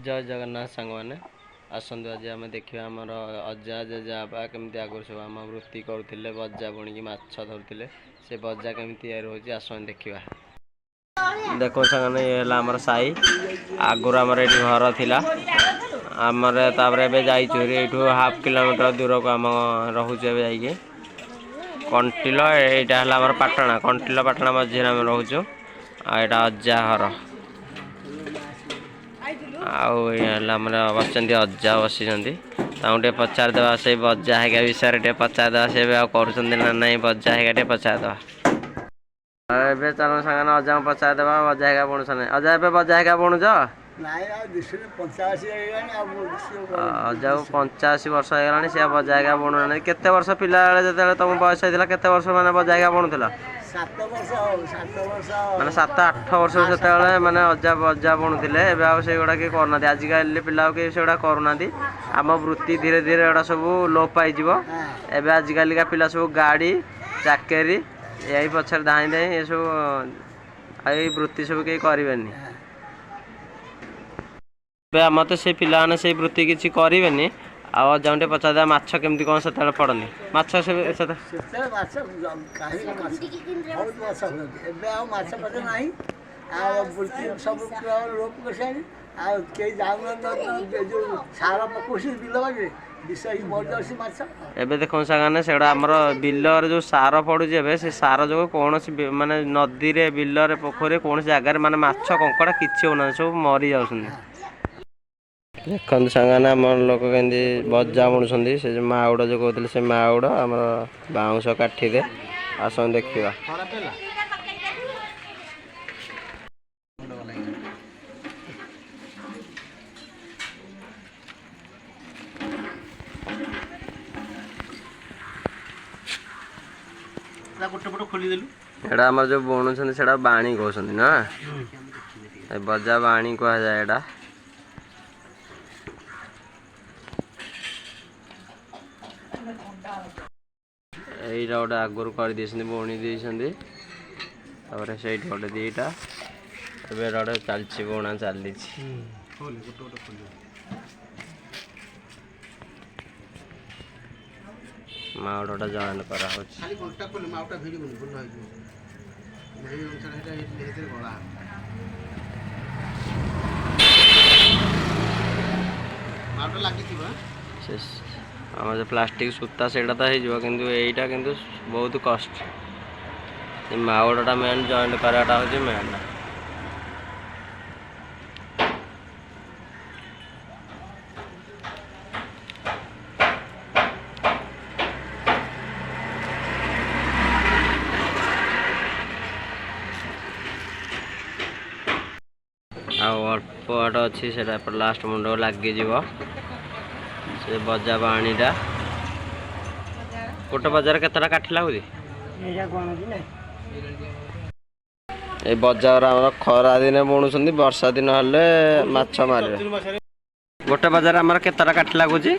ଜୟ ଜଗନ୍ନାଥ ସାଙ୍ଗମାନେ, ଆସନ୍ତୁ ଆଜି ଆମେ ଦେଖିବା ଆମର ଅଜା ଜେଜେବାପା କେମିତି ଆଗରୁ ସବୁ ଆମ ବୃତ୍ତି କରୁଥିଲେ, ବଜା ବୁଣିକି ମାଛ ଧରୁଥିଲେ। ସେ ବଜା କେମିତି ତିଆରି ହେଉଛି, ଆସନ୍ତୁ ଦେଖିବା। ଦେଖନ୍ତୁ ସାଙ୍ଗମାନେ, ଇଏ ହେଲା ଆମର ସାହି। ଆଗରୁ ଆମର ଏଇଠି ଘର ଥିଲା ଆମର। ତାପରେ ଏବେ ଯାଇଛୁ ଏଇଠୁ ହାଫ୍ କିଲୋମିଟର ଦୂରକୁ ଆମ ରହୁଛୁ ଏବେ ଯାଇକି କଣ୍ଟିଲ। ଏଇଟା ହେଲା ଆମର ପାଟଣା, କଣ୍ଟିଲ ପାଟଣା ମଝିରେ ଆମେ ରହୁଛୁ। ଆଉ ଏଇଟା ଅଜା ଘର। ଆଉ ଇଏ ହେଲା ଆମର ବସିଛନ୍ତି, ଅଜା ବସିଛନ୍ତି। ତାଙ୍କୁ ଟିକେ ପଚାରିଦେବା, ସେଇ ବଜା ହେଇକା ବିଷୟରେ ଟିକେ ପଚାରିଦେବା, ସେ ଏବେ ଆଉ କରୁଛନ୍ତି ନା ନାହିଁ ବଜା ହେଇକା ଟିକେ ପଚାରିଦେବା। ଆଉ ଏବେ ଚାଲ ସାଙ୍ଗମାନେ, ଅଜାଙ୍କୁ ପଚାରିଦେବା ବଜା ହେଇକା ବୁଣୁଛନ୍ତି। ଅଜା, ଏବେ ବଜା ହେଇକା ବୁଣୁଛ? ନାଇଁ, ଆଉ ଦିଶୁନି। 85 ହେଇଗଲାଣି, ଆଉ ଦିଶିବ? ଅଜାକୁ 85 ବର୍ଷ ହେଇଗଲାଣି, ସେ ଆଉ ବଜା ହେଇକା ବୁଣୁନାହାନ୍ତି। କେତେ ବର୍ଷ ପିଲାବେଳେ, ଯେତେବେଳେ ତମ ବୟସ ହେଇଥିଲା, କେତେ ବର୍ଷ ମାନେ ବଜା ହେଇକା ବୁଣୁଥିଲ? 7 ବର୍ଷ ହଉ, 7 ବର୍ଷ। ମାନେ 7-8 ବର୍ଷ ସେତେବେଳେ ମାନେ ଅଜା ବଜା ବୁଣୁଥିଲେ। ଏବେ ଆଉ ସେଗୁଡ଼ା କେହି କରୁନାହାନ୍ତି। ଆଜିକାଲି ପିଲା ଆଉ କେହି ସେଗୁଡ଼ା କରୁନାହାନ୍ତି। ଆମ ବୃତ୍ତି ଧୀରେ ଧୀରେ ଏଗୁଡ଼ା ସବୁ ଲୋପ ପାଇଯିବ। ଏବେ ଆଜିକାଲିକା ପିଲା ସବୁ ଗାଡ଼ି, ଚାକିରି ଏଇ ପଛରେ ଧାଇଁ ଧାଇଁ ଏସବୁ, ଆଉ ଏଇ ବୃତ୍ତି ସବୁ କେହି କରିବେନି। ଏବେ ଆମର ତ ସେଇ ପିଲାମାନେ ସେଇ ବୃତ୍ତି କିଛି କରିବେନି। ଆଉ ଅଜାଙ୍କୁ ଟିକେ ପଚାରିଦେବା, ମାଛ କେମିତି କ'ଣ ସେତେବେଳେ ପଡ଼ନ୍ତି ମାଛ ସେ ସେତେବେଳେ ମାଛ କାହିଁକି, ମାଛ ବହୁତ ମାଛ ହୁଅନ୍ତି। ଏବେ ଆଉ ମାଛ ଫାଛ ନାହିଁ। ଆଉ ବୃତ୍ତି ସବୁ ପୁରା ଲୋପ କରିସାରିଲାଣି। ଆଉ କେହି ଯାଉନାହାନ୍ତି। ଯୋଉ ସାର ପକଉଛି ବିଲ ବାଡ଼ିରେ, ବିଷ ହେଇକି ମରିଯାଉଛି ମାଛ। ଏବେ ଦେଖନ୍ତୁ ସାଙ୍ଗମାନେ, ସେଗୁଡ଼ା ଆମର ବିଲରେ ଯେଉଁ ସାର ପଡ଼ୁଛି, ଏବେ ସେ ସାର ଯୋଗୁଁ କୌଣସି ମାନେ ନଦୀରେ, ବିଲରେ, ପୋଖରୀରେ, କୌଣସି ଜାଗାରେ ମାନେ ମାଛ କଙ୍କଡ଼ା କିଛି ହେଉନାହାନ୍ତି, ସବୁ ମରି ଯାଉଛନ୍ତି। ଦେଖନ୍ତୁ ସାଙ୍ଗମାନେ, ଆମର ଲୋକ କେମିତି ବଜା ବୁଣୁଛନ୍ତି। ସେ ଯେଉଁ ମାଉଡ଼ ଯେଉଁ କହୁଥିଲେ, ସେ ମାଉଡ଼ ଆମର ବାଉଁଶ କାଠିରେ। ଆସନ୍ତୁ ଦେଖିବା। ଗୋଟେ ପଟ ଖୋଲିଦେଲୁ। ଏଇଟା ଆମର ଯେଉଁ ବୁଣୁଛନ୍ତି, ସେଇଟା ବାଣୀ କହୁଛନ୍ତି ନା? ଏ ବଜା ବାଣୀ କୁହାଯାଏ ଏଇଟା। ଏଇଟା ଗୋଟେ ଆଗରୁ କରିଦେଇଛନ୍ତି, ବୁଣି ଦେଇଛନ୍ତି। ତାପରେ ସେଇଠି ଗୋଟେ ଦୁଇଟା, ଏବେ ଏଇଟା ଗୋଟେ ଚାଲିଛି, ବୁଣା ଚାଲିଛି। ଖୋଲେ, ଗୋଟେ ଗୋଟେ ଖୋଲିବ। ମାଉଡ଼ଟା ଜଏଣ୍ଟ କରାହେଉଛି। ଖାଲି କଣ୍ଟା ଖୋଲେ, ମାଉଟା ଭିଡ଼ିବୁନି, ଭୁଲ ହେଇଯିବ। ଏଇ ଅନୁସାରେ ସେଇଟା ହେଇଥିରେ ଗଳା ହେବ। ମାଉଟା ଲାଗିଥିବ। ସେ ଆମର ଯେଉଁ ପ୍ଲାଷ୍ଟିକ୍ ସୂତା, ସେଇଟା ତ ହେଇଯିବ, କିନ୍ତୁ ଏଇଟା କିନ୍ତୁ ବହୁତ କଷ୍ଟ। ଏ ମାଉଡ଼ଟା ମେନ୍, ଜଏଣ୍ଟ କରିବାଟା ହେଉଛି ମେନ୍। ଆଉ ଅଳ୍ପ ବାଟ ଅଛି, ସେଇଟା ଏପଟେ ଲାଷ୍ଟ ମୁଣ୍ଡକୁ ଲାଗିଯିବ ସେ ବଜା ବାଣୀଟା। ଗୋଟେ ବଜାର କେତେଟା କାଠି ଲାଗୁଛି? ଏଇଟା ଗଣତି ନାଇଁ। ଏଇ ବଜାର ଆମର ଖରା ଦିନେ ବୁଣୁଛନ୍ତି, ବର୍ଷା ଦିନ ହେଲେ ମାଛ ମାରିବେ। ଚତୁର୍ମାସରେ। ଗୋଟେ ବଜାର ଆମର କେତେଟା କାଠି ଲାଗୁଛି?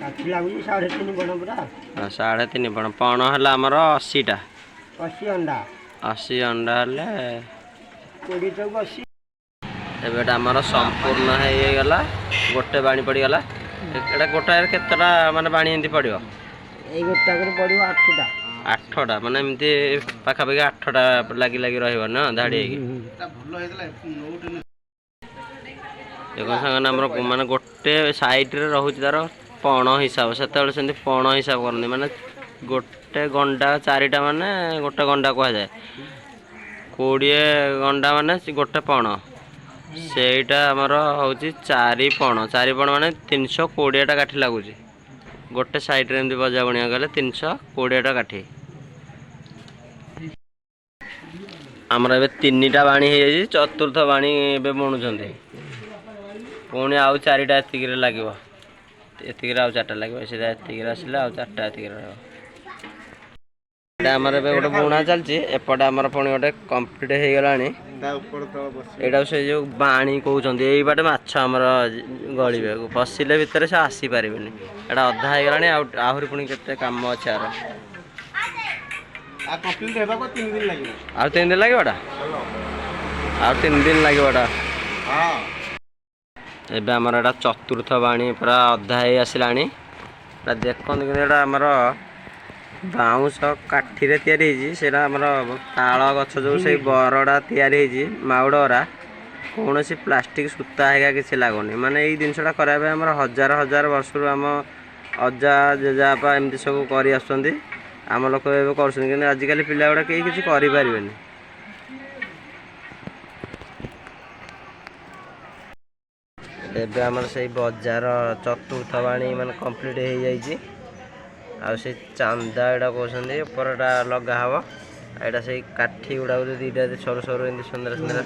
କାଠି ଲାଗୁଛି 3.5 ବଣ ପୁରା। ହଁ, 3.5 ପଣ। ପଣ ହେଲା ଆମର 80ଟା। 80 ଅଣ୍ଡା। 80 ଅଣ୍ଡା ହେଲେ 20 ଚଉକ 80। ଏବେ ଏଇଟା ଆମର ସମ୍ପୂର୍ଣ୍ଣ ହେଇଗଲା, ଗୋଟେ ବାଣୀ ପଡ଼ିଗଲା। ଏଇଟା ଗୋଟାଏରେ କେତେଟା ମାନେ ବାଣୀ ଏମିତି ପଡ଼ିବ? ଏଇ ଗୋଟାକରେ ପଡ଼ିବ 8ଟା। 8ଟା, ମାନେ ଏମିତି ପାଖାପାଖି 8ଟା ଲାଗି ଲାଗି ରହିବ ନା ଧାଡ଼ି ହେଇକି। ଏଟା ଭଲ ହେଇଥିଲା ନଉଟେ। ଦେଖ ସାଙ୍ଗମାନେ, ଆମର ମାନେ ଗୋଟେ ସାଇଡ଼ରେ ରହୁଛି ତାର ପଣ ହିସାବ। ସେତେବେଳେ ସେମିତି ପଣ ହିସାବ କରନ୍ତି, ମାନେ ଗୋଟେ ଗଣ୍ଡା ଚାରିଟା, ମାନେ ଗୋଟେ ଗଣ୍ଡା କୁହାଯାଏ। 20 ଗଣ୍ଡା ମାନେ ସେ ଗୋଟେ ପଣ। ସେଇଟା ଆମର ହେଉଛି 4 ପଣ। 4 ପଣ ମାନେ 320ଟା କାଠି ଲାଗୁଛି ଗୋଟେ ସାଇଡ଼ରେ। ଏମିତି ବଜା ବୁଣିବାକୁ ଗଲେ 320ଟା କାଠି। ଆମର ଏବେ ତିନିଟା ବାଣୀ ହେଇଯାଇଛି, ଚତୁର୍ଥ ବାଣୀ ଏବେ ବୁଣୁଛନ୍ତି। ପୁଣି ଆଉ ଚାରିଟା ଏତିକିରେ ଲାଗିବ। ଏତିକିରେ ଆଉ ଚାରିଟା ଲାଗିବ। ସେଇଟା ଏତିକିରେ ଆସିଲେ ଆଉ ଚାରିଟା ଏତିକିରେ ରହିବ। ଏଇଟା ଆମର ଏବେ ଗୋଟେ ବୁଣା ଚାଲିଛି। ଏପଟେ ଆମର ପୁଣି ଗୋଟେ କମ୍ପ୍ଲିଟ୍ ହେଇଗଲାଣି। ତା ଉପର ତଳ ବସିବ। ଏଇଟା ସେ ଯୋଉ ବାଣୀ କହୁଛନ୍ତି, ଏଇ ବାଟେ ମାଛ ଆମର ଗଳିବେ, ପଶିଲେ ଭିତରେ ସେ ଆସିପାରିବେନି। ଏଇଟା ଅଧା ହେଇଗଲାଣି, ଆଉ ଆହୁରି ପୁଣି କେତେ କାମ ଅଛି ଆର। ଆଉ କମ୍ପ୍ଲିଟ୍ ହେବାକୁ 3 ଦିନ ଲାଗିବ। ଆଉ 3 ଦିନ ଲାଗିବ ଏଟା? ଆଉ 3 ଦିନ ଲାଗିବ ଏଟା। ହଁ। ଏବେ ଆମର ଏଇଟା ଚତୁର୍ଥ ବାଣୀ ପୁରା ଅଧା ହେଇ ଆସିଲାଣି। ଏଟା ଦେଖନ୍ତୁ କିନ୍ତୁ ଏଇଟା ଆମର ବାଉଁଶ କାଠିରେ ତିଆରି ହେଇଛି। ସେଇଟା ଆମର ତାଳ ଗଛ ଯେଉଁ ସେଇ ବରଡ଼ା ତିଆରି ହେଇଛି, ମାଉଡ଼ରା। କୌଣସି ପ୍ଲାଷ୍ଟିକ୍ ସୂତା ହେଇକା କିଛି ଲାଗୁନି। ମାନେ ଏଇ ଜିନିଷଟା କରିବା ପାଇଁ ଆମର ହଜାର ହଜାର ବର୍ଷରୁ ଆମ ଅଜା ଜେଜେବାପା ଏମିତି ସବୁ କରି ଆସୁଛନ୍ତି। ଆମ ଲୋକ ଏବେ କରୁଛନ୍ତି, କିନ୍ତୁ ଆଜିକାଲି ପିଲା ଗୁଡ଼ା କେହି କିଛି କରିପାରିବେନି। ଏବେ ଆମର ସେଇ ବଜାର ଚତୁର୍ଥ ବାଣୀ ମାନେ କମ୍ପ୍ଲିଟ୍ ହେଇଯାଇଛି। ଆଉ ସେଇ ଚାନ୍ଦା ଏଇଟା କହୁଛନ୍ତି, ଉପରଟା ଲଗା ହବ। ଏଇଟା ସେଇ କାଠି ଗୁଡ଼ାକୁ ଯେଉଁ ଦୁଇଟା ସରୁ ସରୁ ଏମିତି ସୁନ୍ଦର ସୁନ୍ଦର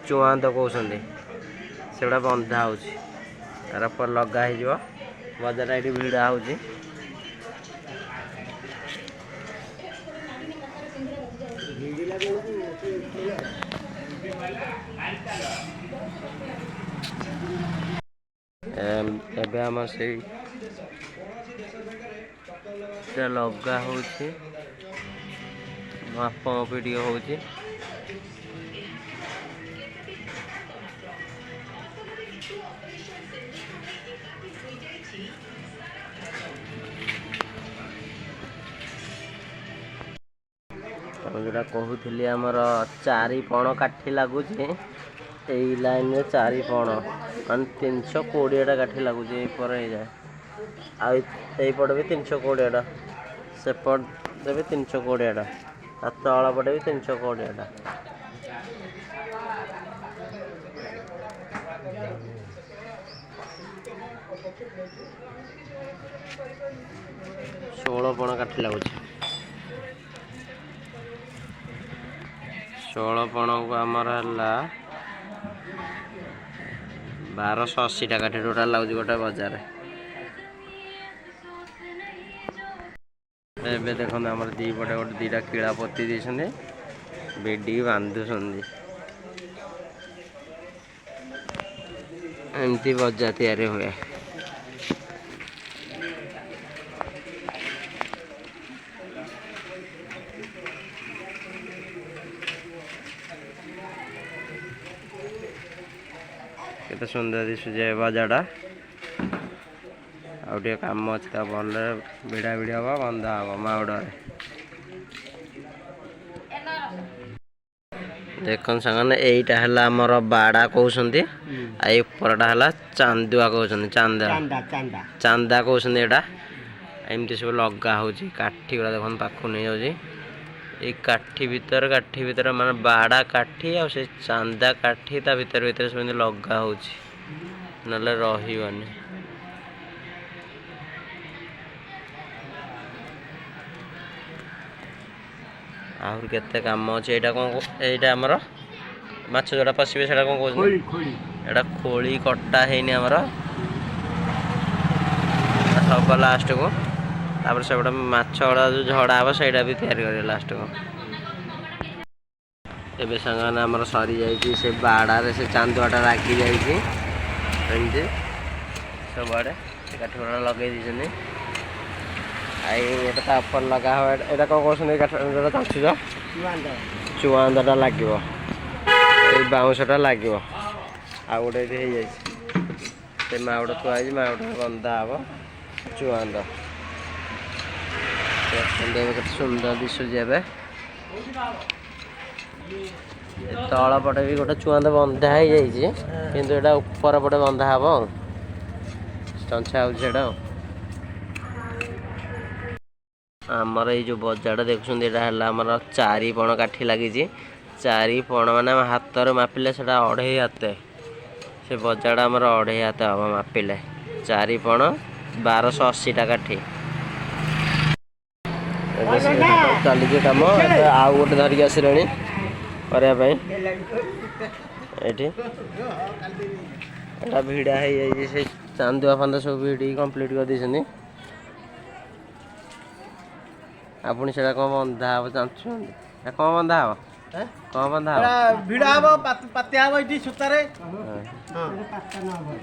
ଚୁଆଁତ କହୁଛନ୍ତି, ସେଗୁଡ଼ା ବନ୍ଧା ହେଉଛି। ତାର ଉପରେ ଲଗା ହେଇଯିବ। ବଜାରଟା ଏଇଠି ଭିଡ଼ା ହେଉଛି। ଏବେ ଆମର ସେଇ ଲଗା ହେଉଛି, ମାପ ମାପି ଟିକେ ହେଉଛି। ମୁଁ ଯେଉଁଟା କହୁଥିଲି, ଆମର 4 ପଣ କାଠି ଲାଗୁଛି ଏଇ ଲାଇନରେ। 4 ପଣ ମାନେ 320ଟା କାଠି ଲାଗୁଛି ଏଇପରେ ହେଇଯାଏ। ଆଉ ଏଇପଟେ ବି 320ଟା, ସେପଟେ ବି 320ଟା, ଆଉ ତଳ ପଟେ ବି 320ଟା। 16 ପଣ କାଠି ଲାଗୁଛି। 16 ପଣକୁ ଆମର ହେଲା 1280ଟା କାଠି ଟୋଟାଲ୍ ଲାଗୁଛି ଗୋଟେ ବଜାରରେ। ଏବେ ଦେଖନ୍ତୁ, ଆମର ଦୁଇ ପଟେ ଗୋଟେ ଦୁଇଟା କିଳା ପୋତି ଦେଇଛନ୍ତି, ବେଡ଼ିକି ବାନ୍ଧୁଛନ୍ତି। ଏମିତି ବଜା ତିଆରି ହୁଏ। କେତେ ସୁନ୍ଦର ଦିଶୁଛି ଏ ବଜାଟା। ଆଉ ଟିକେ କାମ ଅଛି, ତା ଭଲରେ ଭିଡ଼ା ଭିଡ଼ି ହବ, ବନ୍ଧା ହବ ମାଉଡ଼ରେ। ଦେଖନ୍ତୁ ସାଙ୍ଗମାନେ, ଏଇଟା ହେଲା ଆମର ବାଡ଼ା କହୁଛନ୍ତି, ଆଉ ଏଇ ଉପରଟା ହେଲା ଚାନ୍ଦୁଆ କହୁଛନ୍ତି, ଚାନ୍ଦା। ଚାନ୍ଦା, ଚାନ୍ଦା। ଚାନ୍ଦା କହୁଛନ୍ତି ଏଇଟା। ଏମିତି ସବୁ ଲଗା ହେଉଛି। କାଠି ଗୁଡ଼ା ଦେଖନ୍ତୁ, ପାଖକୁ ନେଇଯାଉଛି। ଏଇ କାଠି ଭିତରେ, କାଠି ଭିତରେ, ମାନେ ବାଡ଼ା କାଠି ଆଉ ସେ ଚାନ୍ଦା କାଠି ତା ଭିତରେ ଭିତରେ ସବୁ ଏମିତି ଲଗା ହେଉଛି, ନହେଲେ ରହିବନି। ଆହୁରି କେତେ କାମ ଅଛି। ଏଇଟା କ'ଣ? ଏଇଟା ଆମର ମାଛ ଯୋଉଟା ପଶିବେ, ସେଇଟା କ'ଣ କହୁଛନ୍ତି? ଖୋଳି, ଖୋଳି। ଏଇଟା ଖୋଳି କଟା ହେଇନି ଆମର, ହବ ଲାଷ୍ଟକୁ। ତାପରେ ସେପଟେ ମାଛ ଗୁଡ଼ା ଯୋଉ ଝଡ଼ା ହବ, ସେଇଟା ବି ତିଆରି କରିବେ ଲାଷ୍ଟକୁ। ଏବେ ସାଙ୍ଗମାନେ, ଆମର ସରିଯାଇଛି। ସେ ବାଡ଼ାରେ ସେ ଚାନ୍ଦୁଆଟା ଲାଗି ଯାଇଛି। ଏମିତି ସବୁଆଡ଼େ ସେ କାଠି ଗୁଡ଼ା ଲଗେଇ ଦେଇଛନ୍ତି। ଆଉ ଗୋଟେ ତା ଉପରେ ଲଗା ହବ। ଏଇଟା କ'ଣ କହୁଛନ୍ତି? ଏଇ କାଠ ଯୋଉଟା ଚାଞ୍ଚୁଛ? ଚୁଆନ୍ଦ। ଚୁଆନ୍ଦଟା ଲାଗିବ, ଏଇ ବାଉଁଶଟା ଲାଗିବ। ଆଉ ଗୋଟେ ଏଇଠି ହେଇଯାଇଛି। ସେ ମାଉଡ଼ ଥୁଆ ହେଇଛି, ମାଉଡ଼ ବନ୍ଧା ହବ ଚୁଆନ୍ଦ। ଦେଖନ୍ତୁ ଏବେ କେତେ ସୁନ୍ଦର ଦିଶୁଛି। ଏବେ ଏ ତଳ ପଟେ ବି ଗୋଟେ ଚୁଆନ୍ଦ ବନ୍ଧା ହେଇଯାଇଛି, କିନ୍ତୁ ଏଇଟା ଉପର ପଟେ ବନ୍ଧା ହବ ଆଉ ଚଞ୍ଚା ହେଉଛି ସେଇଟା। ଆଉ ଆମର ଏଇ ଯେଉଁ ବଜାରଟା ଦେଖୁଛନ୍ତି, ଏଇଟା ହେଲା ଆମର 4 ପଣ କାଠି ଲାଗିଛି। 4 ପଣ ମାନେ ଆମ ହାତରେ ମାପିଲେ ସେଇଟା 2.5 ହାତେ। ସେ ବଜାରଟା ଆମର 2.5 ହାତ ହବ ମାପିଲେ। 4 ପଣ, 1280ଟା କାଠି। ଏବେ ସେ ଚାଲିଛି କାମ। ଏବେ ଆଉ ଗୋଟେ ଧରିକି ଆସିଲେଣି କରିବା ପାଇଁ। ଏଇଠି ଏଇଟା ଭିଡ଼ା ହେଇଯାଇଛି। ସେଇ ଚାନ୍ଦୁଆ ଫାନ୍ଦୁଆ ସବୁ ଭିଡ଼ିକି କମ୍ପ୍ଲିଟ୍ କରିଦେଇଛନ୍ତି। ଆଉ ପୁଣି ସେଇଟା କ'ଣ ବନ୍ଧା ହବ, ଚାଞ୍ଚୁଛନ୍ତି। ଏଟା କ'ଣ ବନ୍ଧା ହବ? କ'ଣ ବନ୍ଧା ହବ? ଭିଡ଼ା ହବ, ପାତିଆ ହବ ଏଇଠି ସୂତାରେ। ହଁ।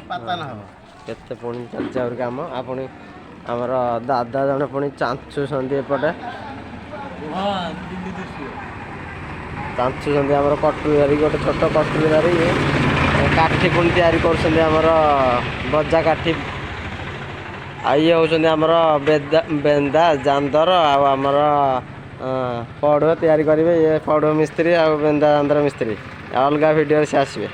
ପାତା ନ ହବ। କେତେ ପୁଣି ଚାଲିଛି ଆହୁରି କାମ। ଆଉ ପୁଣି ଆମର ଦାଦା ଜଣେ ପୁଣି ଚାଞ୍ଚୁଛନ୍ତି ଏପଟେ। ଚାଞ୍ଚୁଛନ୍ତି ଆମର କଟୁରୀ ଧରିକି, ଗୋଟେ ଛୋଟ କଟୁରୀ ଧରିକି। କାଠି ପୁଣି ତିଆରି କରୁଛନ୍ତି ଆମର ବଜା କାଠି। ଆଉ ଇଏ ହେଉଛନ୍ତି ଆମର ବେନ୍ଦା ଜାନ୍ଦର ଆଉ ଆମର ପଢ଼ୁଅ ତିଆରି କରିବେ। ଇଏ ପଢ଼ୁଅ ମିସ୍ତ୍ରୀ ଆଉ ବେନ୍ଦା ଜାନ୍ଦର ମିସ୍ତ୍ରୀ। ଅଲଗା ଭିଡ଼ିଓରେ ସେ ଆସିବେ।